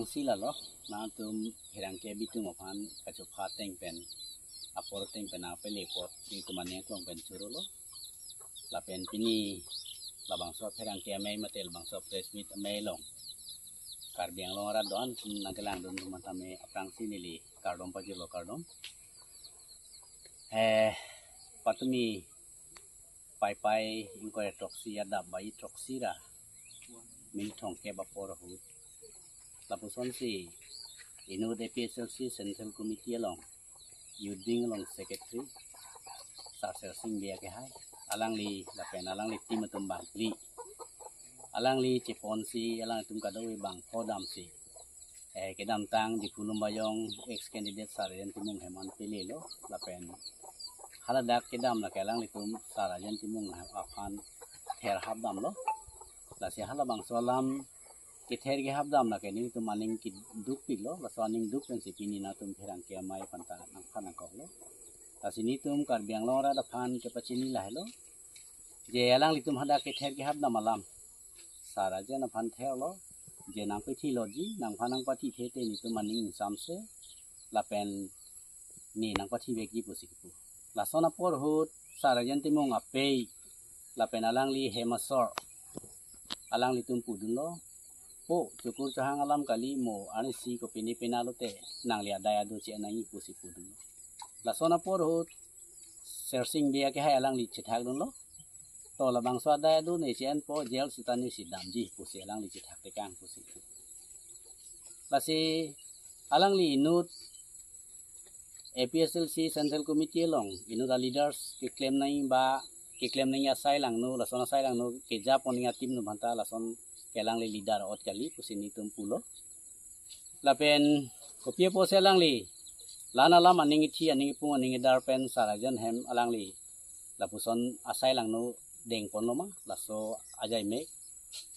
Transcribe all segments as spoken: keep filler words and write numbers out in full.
Si lalo, nangtum pherangke bitum aphan kachopha ateng pen, apor ateng pen nangpele apot, itum aning aklong pen chorolo. Lapen pini labangso pherangke amei mate labangso press meet amei along Karbi Anglong arat do-an atum nangkelangdun atum aphan tame aphrangsi neli kardom pajirlo, kardom. Eh, patumi Paipai ingkoi throksi adap bai throksi ra minit thomkep apor ahut, lapusonsi inut A P H L C Central Committee along, Youth Wing along Secretary Sar Sersing Bey akehai, alangli lapen alangli team atum bangphli, alangli cheponsi alangtum kadokave bangpho damsi, eh, kedamtang Diphu Lumbajong ex candidate Sar Rajen Timung hem an pelelo, lapen haladak kedam lake alanglitum Sar Rajen Timung aphan therhap damlo. Lasi halabangso alam kether kehap dam lake nelitum aning keduk piklo, laso aning duk pensi pini nangtum pherangke amei aphanta nangphan nangkoklo. Lasi nelitum Karbi Anglong arat aphan kepachini lahelo, je alanglitum hadak kether kehap dam alam Sar Rajen aphan therlo, je nangpathi loji, nangphan nangpathi the te nelitum aning ingsamse, lapen ne nangpathivekji pusi kipu. Lason apor ahut Sar Rajen Timung apei lapen alangli hem asor alanglitum pudunlo, po, chokur chohang alam kali, mo arnisi kopine pine lote nangli adai adu che-en nangji pusi pudunlo. Lason apor ahut Sersing Bey akehai alangli chethakdunlo, to labangso adai adu ne che-enpo, jail sita nesi damji pusi alangli chethak tekang pusi. Lasi alangli inut A P H L C Central Committee along inut a leaders keklem nangji ba keklem nangji asai langno, lason asai langno kejapon nangji ateam atum aphanta lason ke alangli leader ot kali pusi nelitum pulo. Lapen kopi apotsi alangli la-an alam aning ithi, aning ipung, aning idar pen Sar Rajen hem alangli lapuson asai langno dengponlo ma, laso ajai mek.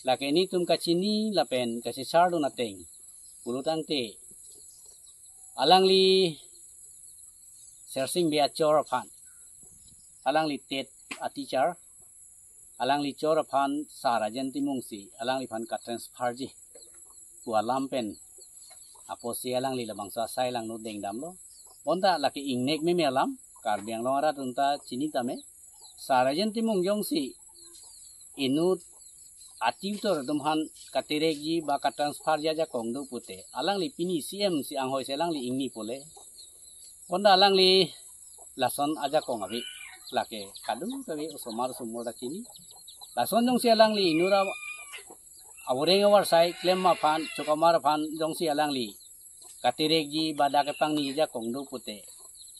Lake nelitum kachini lapen kachechardun ateng pulo tangte, alangli Sersing Bey achor aphan, alangli TET a teacher, alangli chor aphan Sar Rajen Timung si alangliphan katransferji pu alam pen apotsi alangli labangso asai langno dengdamlo. Bonta lake ingnek meme alam, Karbi Anglong arat atum ta chini tame, Sar Rajen Timung jongsi inut a tutor atum aphan katerekji ba katransferji ajakong do pute, alangli pini C M si anghoi si alangli ingnipole. Bonta alangli lason ajakong ave, lake kadokave osomar osomar ta chini. Lason jongsi alangli inut a-, avoreng avarsai klem aphan, chokamar aphan jongsi alangli katerekji ba dak kepangni ajakong do pute,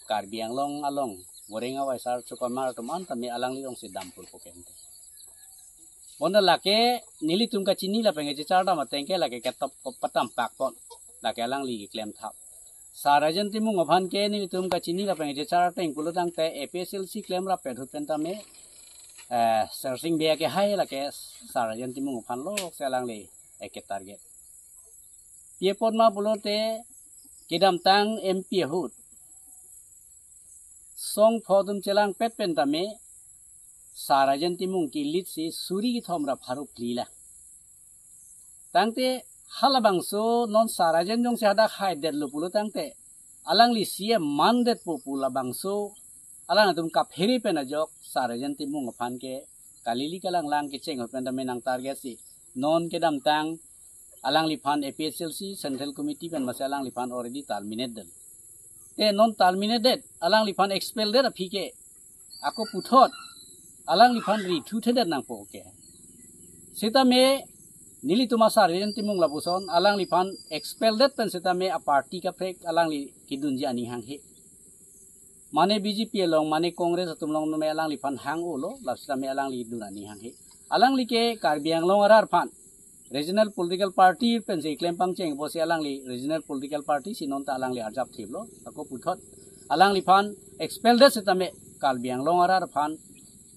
Karbi Anglong along voreng avarsai chokamar atum an tame alangli jongsi dampul pokem te. Bonta lake nelitum kachini lapen kachechar dam ateng ke lake ketop patam pakpon, lake alangli keklem thap. Sar Rajen Timung aphan ke nelitum kachini lapen kachechar ateng pulo tangte A P H L C klem rapet ahut pen tame, eh, Sersing Bey akehai lake Sar Rajen Timung aphan lok si alangli eke target. Pi apot ma pulote kedamtang M P ahut song pho atum chelangpet pen tame Sar Rajen Timung ke lead si suri kethom ra pharo phli la. Tangte halabangso non Sar Rajen jongsi hadak haidetlo pulo tangte, alangli C M mandetpo pu labangso alangtum kaphere pen ajok Sar Rajen Timung aphan ke kalili kalanglang kecheng ahut pen tame nang target si non kedamtang alangliphan A P H L C Central Committee pen masi alangliphan already terminate det. Te non terminate det, alangliphan expel det aphi ke, ako puthot alangliphan ri thuthedet nangpo ke. Sitame nelitum a Sar Rajen Timung lapuson alangliphan expel det pen sitame a party kaprek alangli kedunji aning hanghe. Mane B J P along, mane Congress atum along tame alangliphan hang-olo, lasi tame alangli dun aning hanghe. Alangli ke Karbi Anglong arat aphan regional political party pensi klem pangcheng apotsi alangli regional political party si non ta alangli arjap thiplo, ako puthot alangliphan expel det sitame Karbi Anglong arat aphan,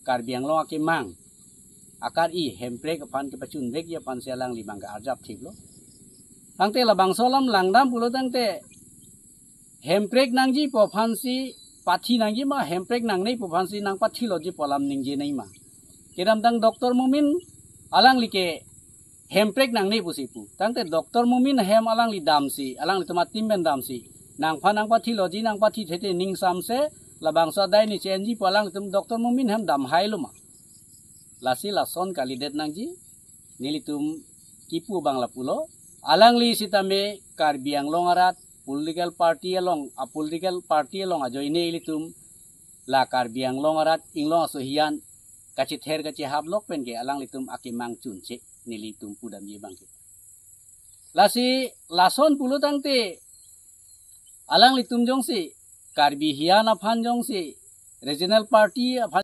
Karbi Anglong akemang akar-i Hemprek aphan kepachunvekji aphansi alangli abang ke arjap thiplo. Tangte labangso alam langdam pulo tangte Hemprek nangji pu aphansi, pathi nangji ma, Hemprek nangne pu aphansi nangpathi loji pu alam ningje nangji ma. Kedamtang Doctor Momin alangli ke hemprek nangne pusi pu. Tangte Doctor Momin ahem alangli damsi, alanglitum a-team pen damsi, nangphan nangpathiloji, nangpathi thete ning samse, labangso adai ne chenji pu alanglitum Doctor Momin ahem damhailo ma. Lasi lason kalidet nangji, nelitum kipu abang lapulo. Alangli sitame Karbi Anglong arat political party along, a-political party along ajoine ilitum la Karbi Anglong arat inglong aso hiyan kachether kachehaplok pen ke alanglitum akemang chunche nelitum pudamji abang ke. Lasi lason pulo tangte alanglitum jongsi Karbi hiyan aphan jongsi regional party aphan